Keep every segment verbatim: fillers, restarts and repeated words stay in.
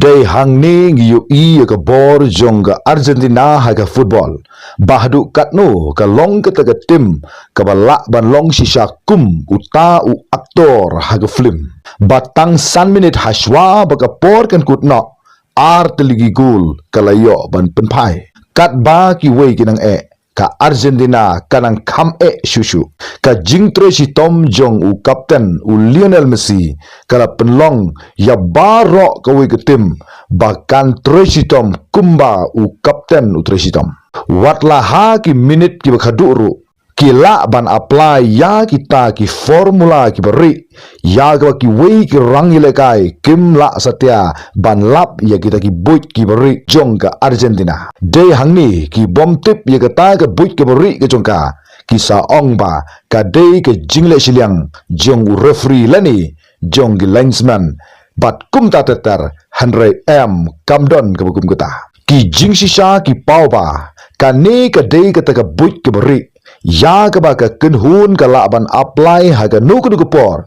Dei hangne ngi ïohi ïa ka bor jong ka Argentina ha ka football, ba haduh katno ka long kata ka tim kaba lah ban long shisha kum uta u aktor ha ka film. Ba tang san minit hashwa ba ka por kan kut noh, ar tylli ki gol ka la ïoh ban pynphai. Katba kiwei ki nang eh, ka Argentina ka nang kham eh shuh shuh. Ka jingtrei shitom jong u kapten u Lionel Messi ka la pynlong ïa baroh kawei ka tim ba kan trei shitom kumba u kapten u trei shitom. Wat la ha ki minit kiba khadduh ruh, ki lah ban apply ïa kita ki formula kiba rieh, ïa kaba kiwei ki rangïalehkai kim lah satia ban lap ïa kita ki buit kiba rieh jong ka Argentina. Dei hangne ki bym tip ïa kata ka buit kaba rieh ka jong ka, ki sa ong ba ka dei ka jingleh shiliang jong u referee lane jong ki linesman. Bad kumta ter ter, hynrei em, kam don kaba kum kata. Ki jingshisha ki paw ba kane ka dei kata ka buit kaba rieh, ïa kaba ka kynhun ka lah ban apply ha kano kano ka por,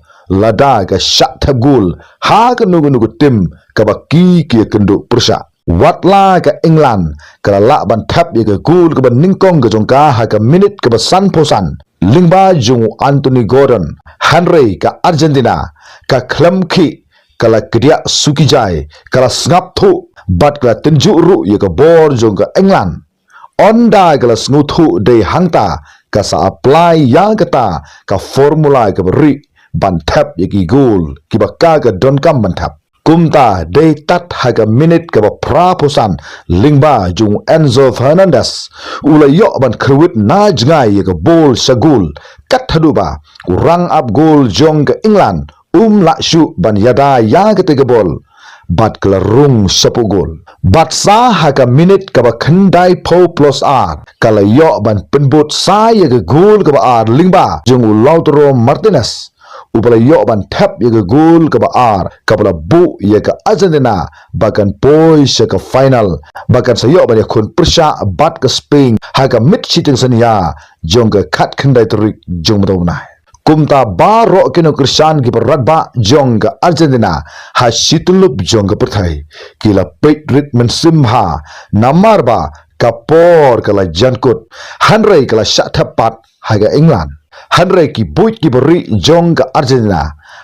lada ka shah thep gol ha kano kano ka tim kaba ki ki ïakynduh pyrshah. Wat la ka England ka la lah ban thep ïa ka gol kaba nyngkong ka jong ka ha ka minit kaba sanphew san, lyngba jong u Anthony Gordon, hynrei ka Argentina ka khlem khih, ka la kdiah suki jai, ka la sngap thuh, bad ka la tynjuh ruh ïa ka bor jong ka England. Ynda ka la sngewthuh dei hangta, ka sa apply ïa kata ka formula kaba rieh ban thep ïa ki gol kiba ka ka donkam ban thep. Kumta dei tad ha ka minit kaba phraphew san, lyngba jong u Enzo Fernandez, u la ïoh ban khrwit na jngai ïa ka bol sha gol, kat haduh ba u rangap gol jong ka England um lah shuh ban ïada ïa kata ka bol, bad ka la rung shapoh gol. Bad sa ha ka minit kaba khyndaiphew plus ar, ka la ïoh ban pynbud sa ïa ka gol kaba ar lyngba jong u Lautaro Martinez, uba la ïoh ban thep ïa ka gol kaba ar kaba la buh ïa ka Argentina ba kan poi sha ka final, ba kan sa ïoh ban ïakhun pyrshah bad ka Spain ha ka met shiteng synñia jong ka khatkhyndai tarik jong mynta u bnai. Kumta baroh ki nongkyrshan kiba radbah jong ka Argentina ha shityllup jong ka pyrthei, ki la peit rit mynsiem bha, namar ba ka por ka la jan kut, hynrei ka la shah thep pat ha ka England. Hynrei ki buit kiba rieh jong ka Argentina,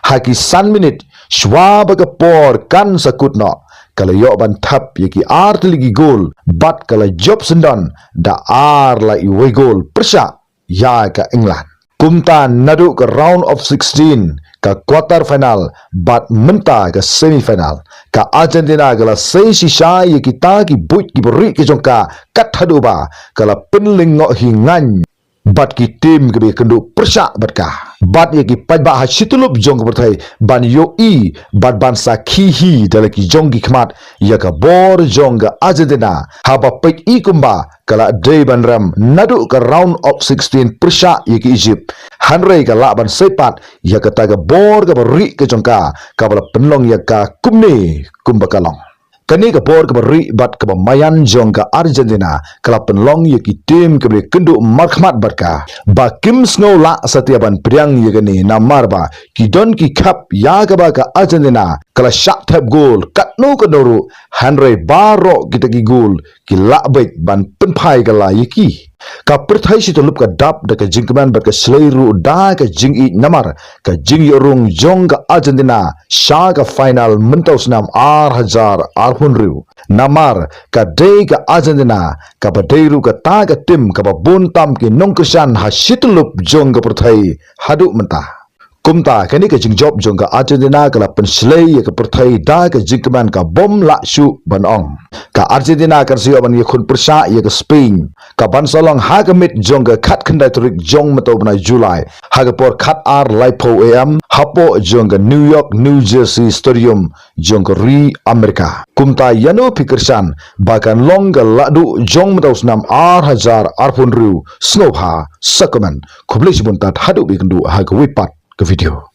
ha ki san minit shwa ba ka por kan sa kut noh, ka la ïoh ban thep ïa ki ar tylli ki gol, bad ka la jop syndon da ar la iwei gol pyrshah ïa ka England. Kumta naduh ka round of sixteen, ka quarter final, bad mynta ka semi final, ka Argentina ka la sei shisha ïa kita ki buit kiba rieh ki jong ka, kat haduh ba ka la pynlyngngoh hi ngaiñ bad ki tim kiba ïakynduh pyrshah bad ka. Bad ïa ki paidbah ha shityllup jong ka pyrthei ban ïohi bad ban sakhi hi da la ki jong ki khmat ïa ka bor jong ka Argentina, haba peit i kumba ka la dei ban rem naduh ka round of sixteen pyrshah ïa ka Egypt. Hynrei ka lah ban sei pat ïa kata ka bor kaba rieh ka jong ka, kaba la pynlong ïa ka kumne kumba ka long. Kane ka bor kaba rieh bad kaba maïan jong ka Argentina ka la pynlong ïa ki tim kiba ïakynduh markhmat bad ka ba kim sngew lah satia ban pdiang ïa kane, namar ba ki don ki khep ïa kaba ka Argentina ka la shah thep gol katno katno ruh, hynrei baroh kita ki gol ki lah beit ban pynphai kylla ïa ki. Ka pyrthei shityllup ka dap da ka jingkmen bad ka shlei ruh da ka jingïeit namar ka jingïoh rung jong ka Argentina sha ka final mynta u snem ar hajar arphew hynriew. Namar ka dei ka Argentina kaba dei ruh kata ka tim kaba bun tam ki nongkyrshan ha shityllup jong ka pyrthei haduh mynta. Kumta kane ka jingjop jong ka Argentina ka la pynshlei ïa ka pyrthei da ka jingkmen ka bym lah shuh ban ong. Ka Argentina kan sa ïoh ban ïakhun pyrshah ïa ka Spain, ka ban sa long ha ka miet jong ka khatkhyndai tarik jong mynta u bnai July, ha ka por khatar laiphew A M, hapoh jong ka New York New Jersey Stadium jong ka ri Amerika. Kumta ïano phi kyrshan ba kan long ka lahduh jong mynta u snem ar hajar arphew hynriew, sngewbha sa comment. Khublei shibun tad haduh ba ïakynduh ha kawei pat ka video.